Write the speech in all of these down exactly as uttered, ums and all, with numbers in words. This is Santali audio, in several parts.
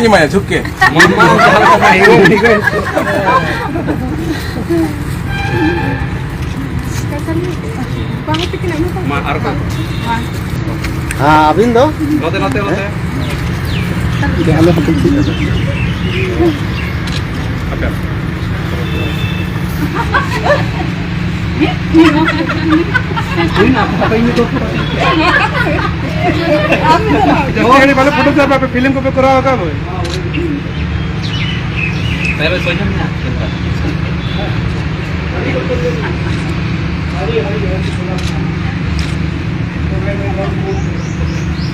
ᱧᱩᱢᱟᱭᱟ ᱡᱷᱩᱠ ᱜᱮ᱾ ᱢᱟ, ᱢᱟ, ᱡᱟᱦᱟᱸ ᱞᱮᱠᱟ ᱢᱟ, ᱦᱮᱸ, ᱦᱮᱸ, ᱦᱮᱸ᱾ ᱢᱟ, ᱟᱨ ᱚᱠᱚᱭ? ᱦᱮᱸ, ᱟᱹᱵᱤᱱ ᱫᱚ? ᱱᱚᱛᱮ, ᱱᱚᱛᱮ, ᱱᱚᱛᱮ᱾ ᱦᱮᱸ? ᱟᱞᱮ ᱦᱚᱸ ᱴᱷᱤᱠ ᱜᱮᱭᱟ᱾ ᱟᱯᱮ᱾ ᱡᱟᱹᱥᱛᱤ ᱜᱷᱟᱹᱲᱤᱡ ᱵᱟᱞᱮ ᱯᱷᱳᱴᱳ ᱥᱟᱵᱟ, ᱟᱯᱮ ᱯᱷᱤᱞᱢ ᱠᱚᱯᱮ ᱠᱚᱨᱟᱣ ᱟᱠᱟᱫ ᱵᱚᱭ᱾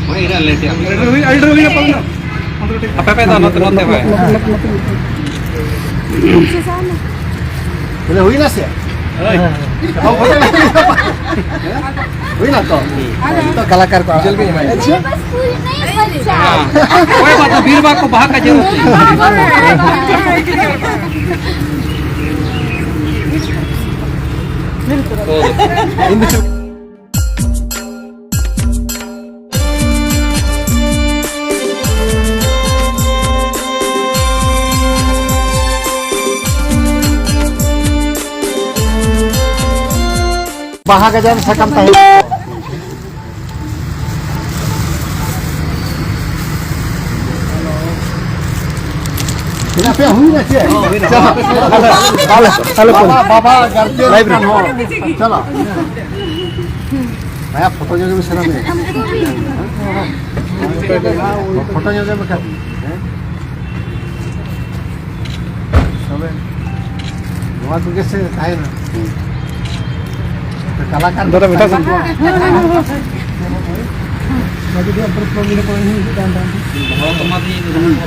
ᱦᱳᱭ, ᱤᱱᱟᱹᱜ ᱞᱮᱴ ᱮᱱᱟ᱾ ᱟᱹᱰᱤ ᱰᱷᱮᱨ ᱦᱩᱭ-, ᱟᱹᱰᱤ ᱰᱷᱮᱨ ᱦᱩᱭᱱᱟ ᱯᱟᱞᱮᱱ᱾ ᱟᱯᱮ ᱯᱮ ᱫᱚ ᱱᱚᱛᱮ, ᱱᱚᱛᱮ ᱯᱮ᱾ ᱵᱚᱞᱮ ᱦᱩᱭᱱᱟ ᱥᱮ? ᱦᱳᱭ᱾ ᱦᱩᱭᱱᱟ ᱛᱚ? ᱦᱩᱸ᱾ ᱛᱚ ᱠᱟᱞᱟᱠᱟᱨ ᱠᱚ ᱟᱲᱟᱜ ᱠᱚ᱾ ᱵᱟᱥ ᱯᱩᱨᱤ ᱱᱟᱦᱤᱸ ᱵᱟᱪᱟ᱾ ᱦᱮᱸ᱾ ᱚᱠᱚᱭ ᱵᱟᱠᱚ ᱵᱤᱨ ᱵᱟᱠᱚ ᱵᱟᱦᱟ ᱠᱟᱡᱮ ᱨᱚᱛᱤ᱾ ᱤᱧ ᱫᱚ ᱪᱮᱫ ᱵᱟᱦᱟ ᱜᱟᱡᱟᱲ ᱥᱟᱠᱟᱢ ᱛᱟᱦᱮᱸ᱾ ᱛᱤᱱᱟᱹᱜ ᱯᱮ ᱦᱩᱭᱱᱟ ᱪᱮ? ᱦᱚᱸ, ᱦᱩᱭᱱᱟ᱾ ᱪᱟᱞᱟᱜ᱾ ᱟᱞᱮ, ᱟᱞᱮ, ᱟᱞᱮ ᱵᱟᱵᱟ, ᱵᱟᱵᱟ, ᱜᱟᱨᱡᱮᱱ ᱞᱟᱭᱤᱵ ᱨᱮ᱾ ᱠᱟᱱ ᱦᱚᱲ᱾ ᱪᱟᱞᱟᱜ᱾ ᱵᱷᱟᱭᱟ, ᱯᱷᱳᱴᱳ ᱧᱚᱜ ᱜᱮ ᱢᱮ ᱥᱟᱱᱟ ᱢᱮ᱾ ᱯᱷᱳᱴᱳ ᱧᱚᱜ ᱜᱮ ᱢᱮ ᱠᱷᱟᱱ᱾ ᱦᱮᱸ? ᱛᱚᱵᱮ ᱱᱚᱣᱟ ᱠᱚᱜᱮ ᱥᱮ ᱛᱟᱦᱮᱱᱟ᱾ ᱠᱟᱞᱟᱠᱟᱨ ᱫᱟᱫᱟ, ᱢᱤᱫᱴᱟᱝ ᱥᱟᱱ-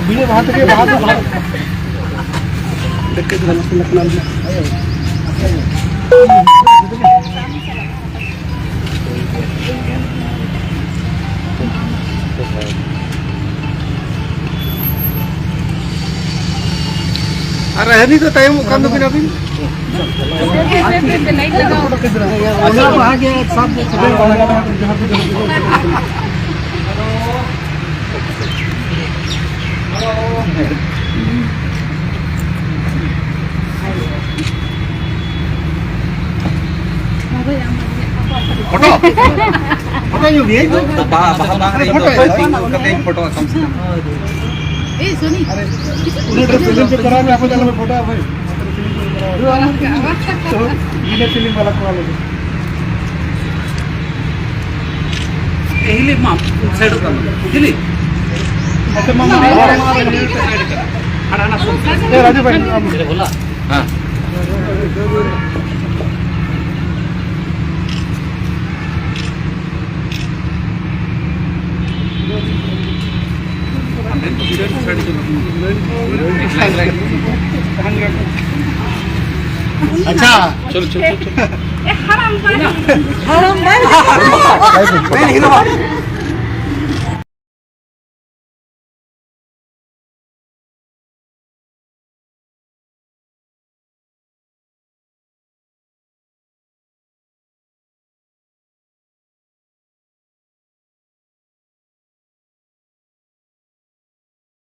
ᱵᱤᱱᱟᱹ ᱵᱟᱦᱟ ᱛᱮᱜᱮ, ᱵᱟᱦᱟ ᱫᱚ ᱵᱟᱦᱟ᱾ ᱟᱨ ᱦᱟᱹᱱᱤ ᱫᱚ ᱛᱟᱭᱚᱢᱚᱜ ᱠᱟᱱ ᱫᱚᱵᱤᱱ ᱟᱹᱵᱤᱱ᱾ ᱚᱱᱟ ᱵᱟᱦᱟ ᱜᱮ ᱥᱟᱵ ᱫᱚ ᱥᱟᱵ ᱫᱚ᱾ ᱯᱷᱳᱴᱳ? ᱯᱷᱳᱴᱳ ᱧᱚᱜ ᱜᱮ? ᱵᱟᱦᱟ, ᱵᱟᱦᱟ ᱵᱟᱝ ᱨᱮ ᱯᱷᱳᱴᱳ ᱤᱧ ᱫᱚ ᱠᱟᱛᱮ ᱤᱧ ᱯᱷᱳᱴᱳᱜᱼᱟ ᱠᱚᱢ ᱥᱮ ᱠᱚᱢ᱾ ᱩᱱᱟᱹᱜ ᱰᱷᱮᱨ ᱯᱷᱤᱞᱢ ᱯᱮ ᱠᱚᱨᱟᱣ ᱮᱫᱟ, ᱟᱯᱮ ᱫᱚ ᱟᱞᱚᱯᱮ ᱯᱷᱳᱴᱳᱜᱼᱟ ᱵᱷᱟᱹᱭ᱾ ᱛᱚ, ᱵᱤᱱᱟᱹ ᱯᱷᱤᱞᱢ ᱵᱟᱞᱟ ᱠᱚ ᱟᱞᱚ ᱫᱚ᱾ ᱮ ᱦᱤᱞᱤ ᱢᱟ, ᱥᱟᱭᱤᱰ ᱠᱟᱱ ᱦᱤᱞᱤ᱾ ᱟᱪᱪᱷᱟ, ᱢᱟ, ᱢᱟ, ᱢᱟ, ᱢᱟ, ᱦᱟᱱᱟ, ᱦᱟᱱᱟ ᱥᱩᱱ᱾ ᱮ, ᱨᱟᱡᱩ ᱵᱷᱟᱭ, ᱟᱢ᱾ ᱦᱮᱸ᱾ ᱟᱪᱪᱷᱟ᱾ ᱪᱚᱞᱚ, ᱪᱚᱞᱚ, ᱪᱚᱞᱚ, ᱪᱚᱞᱚ᱾ ᱦᱟᱲᱟᱢ ᱵᱟᱝ᱾ ᱦᱟᱲᱟᱢ ᱵᱟᱝ᱾ ᱢᱮᱱ ᱦᱤᱨᱳ᱾